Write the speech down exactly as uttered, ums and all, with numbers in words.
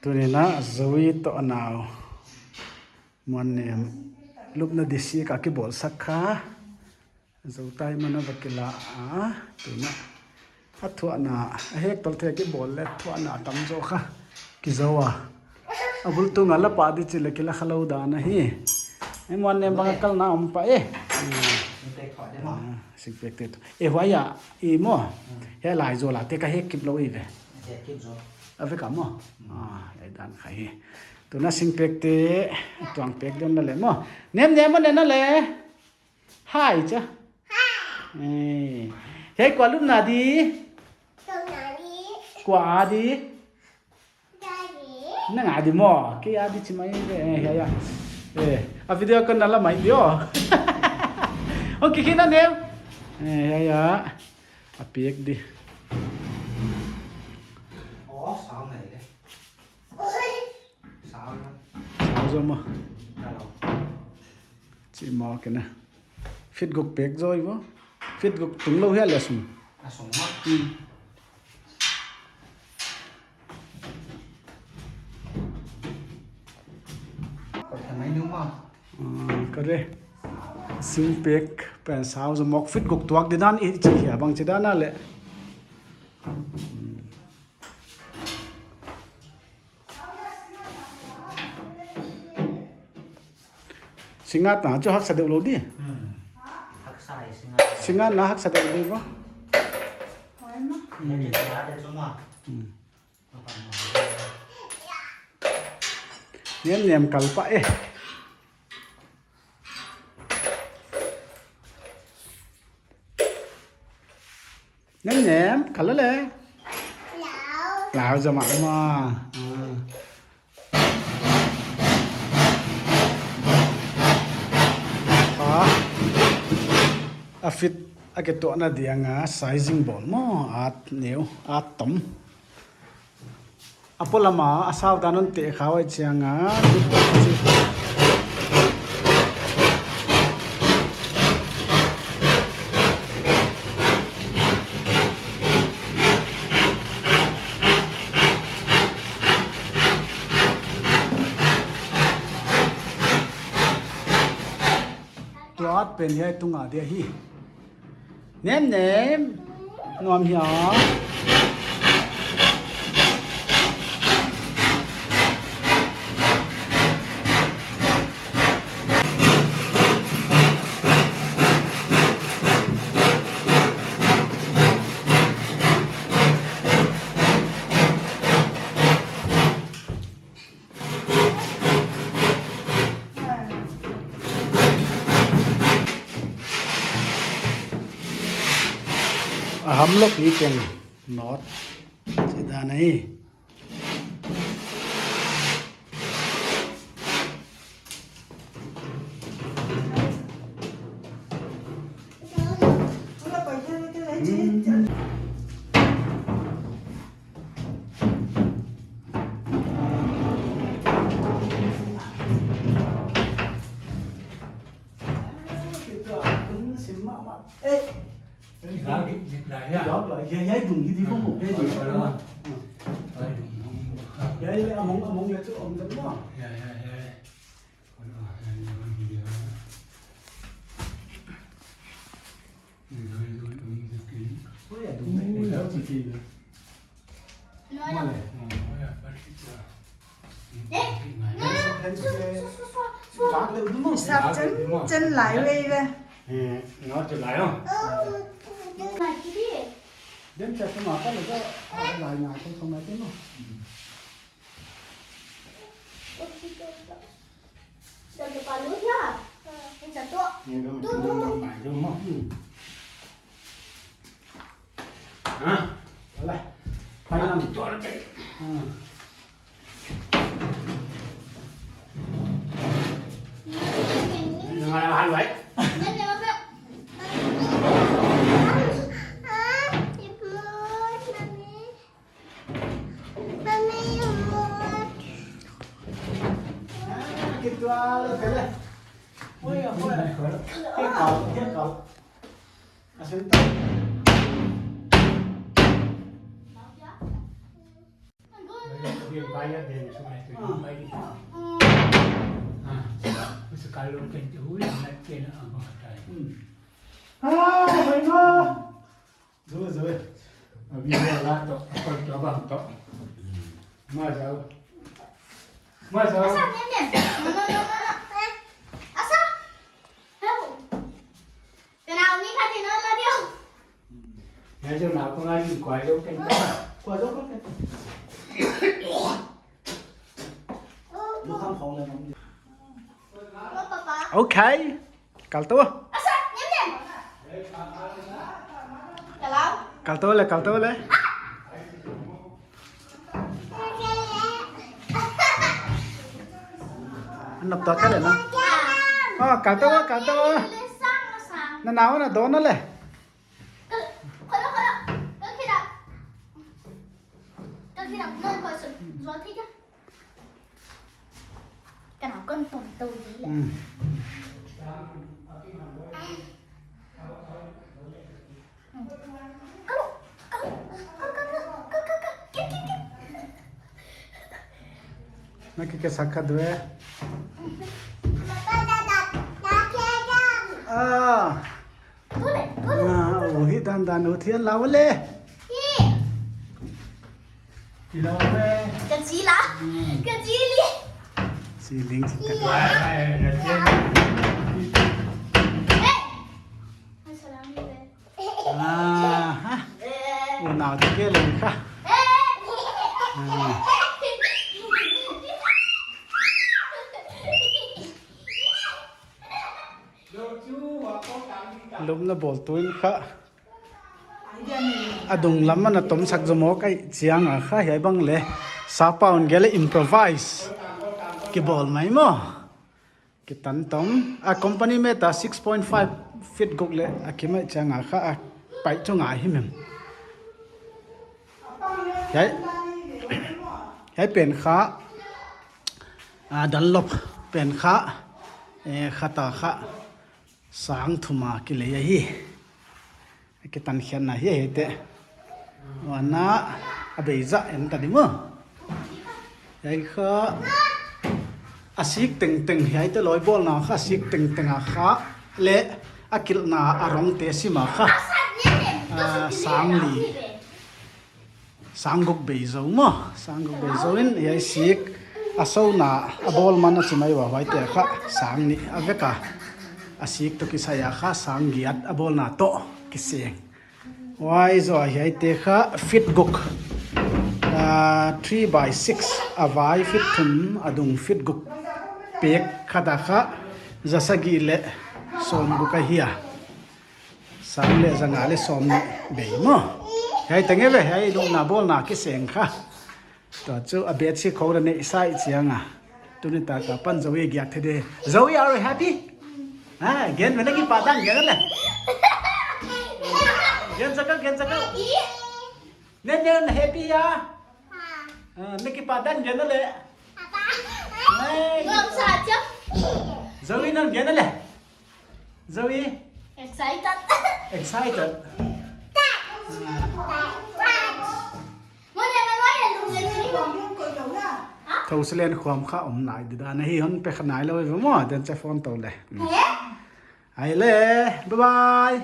Tuni'n a Zoe toh a nau Muannem lupna di sik a kibawlsak kha. Zoe tai man a va kila a, tuni'n a thuahna, a hek tawlte kibawl leh thuahna tam zaw kha. Kizou a. A bul tung a la pah di chih leh kila kha lou dan ahi. Ei Muannem bang a kalna om pah e. Singpek thuah di maw. Ah, singpek te tu. E huai a, i maw. Hmm. Hiai lai zaw la te ka hek kip lou i ve. Hek kip zaw. A ve ka maw. Hmm. Ah, ei dan kha hi. Tuni'n a singpek te, tuang pek ding na leh maw. Nem nem maw, ne na leh. Hai cha. Eh. Hiai kua lupna di? Kua a di? Nang a di maw? Kei a di chi mai ve. Eh, ya, ya. Eh, a video kon na la mai di o. Okay, kei na neu. Eh, ya, ya. A pek di. Oh, sang nei le. Sang. Sang zaw maw. Hello. Chi maw kei na. Fit guk pek zaw i maw. Fit guk tung lou hial a sung. A sung maw. Hmm. Koi ka mai nu maw. Ah, ka re. Singpek pen sang zaw maw, fit guk tuak di dan i chi hia bang chi dan a leh. Hmm. Singngatna chu haksa deuh lou di. Hmm. Haksa e singngat. Singngatna haksa deuh lou di maw. Hmm. Hmm. Nem nem kal pah e. Nem nem, kal le. Lau. Lau zaw mah maw. Ah. Ah. A fit a kituahna dia nga sizing bawl maw, at neu, at tom. A polam a, a sau dan hon teh kha uh chiang a. Tua at pen hiai tung a dia hi. Nem nem. Nuam hia. A ham lawk hi teng nawt. Chi dan ahi. Sap chen, chen lai ve ve. Eh, nga tu lai o. Dem cha tu ma ka lo ka lai na ko ko ma te no. Ni lo tu tu mai tu mo. Ha? Ala. Pai lam. Tu tu tu. Ha. Nang ala hal wai. Bai a den su ai tu bai. Ah, usa kalung ken tu hui na ken a ba tai. Hmm. Ah, bai ma. Zo, zo. Abi la to, to bang to. Ma zau. Ma zau. Asa, niam, niam. No, no, no, no, no. Eh. Asa. Help. Kena umi kha tin la dio. Ngai zo na ko ngai kuai zo ken. Kuai zo ken. Okay. Kal tou. Asa, niam, niam. Kalau. Kal tou le, kal tou le. An nop tou kha le na. Oh, kal tou, kal tou. Na nau na do na le. Kal, kal, kal, kal khidap. Kal khidap, non kal sun. Zual thei kha. Ka nau kon pom tou di le. Hmm. Na ki ke sakha due. Ah. Ah, uhi dan dan u thian lau le. Hi. Kilo le. Ka chi la. Hmm. Ka chi li. Chi ling chi ka. Ai, ai, ai, ai. Hey. Ai, salam ni le. Ah, ha. Unau te ke le kha. Ah. Lupna bawl tuin kha. A dung lam ana tomsak zomawk ai chiang a kha hiai bang le. Sapa un gel le improvise. Kibawl mai maw. Kitan tom. A company made a six point five feet guk le. A kim ai chiang a kha a pai chung a himhim. Hiai. Hiai pen kha. A Dunlop pen kha. Eh, khata kha. Sang thum a kilei ahi. Kitan khiatna hi ahi te. Huan a bei zah en ta di maw. Hiai kha a sik tengteng hiai te lawi bawlna kha a sik tengteng a kha le a kilhna a rong te sim a kha. Ah, sang li. Sang guk bei zou maw, sang guk bei zou in, hiai sik a sona a bawl man a chi mai ua, huaite kha sang nih a vek a, a sik toh kisai a kha sang giat a bawlna toh kiseng. Huai zoh a hiaite kha feet guk, ah, three by six, a vai feet thum, a dung feet guk pek khat a kha za sagih leh sawm guk ahi a. Sang leh za nga leh sawm nih bei maw. Hiai teng e ve, hiai lupna bawlna kiseng kha. Tua chu a bet si kho ra nei sai chiang a. Tuni tak a pan Zoe giak thei de. Zoe, are you happy? Ha, gen ve na kipadan gen le. Gen saka, gen saka. Ne, ne, happy ya. Ah, ne kipadan gen le. Hey. Zoe nan gen le. Zoe? Excited. Excited. Thou selen khuam kha om nai di dan ahi hon pe kha nai lou ve maw, den che phone tou le. He? Ai le, bye bye.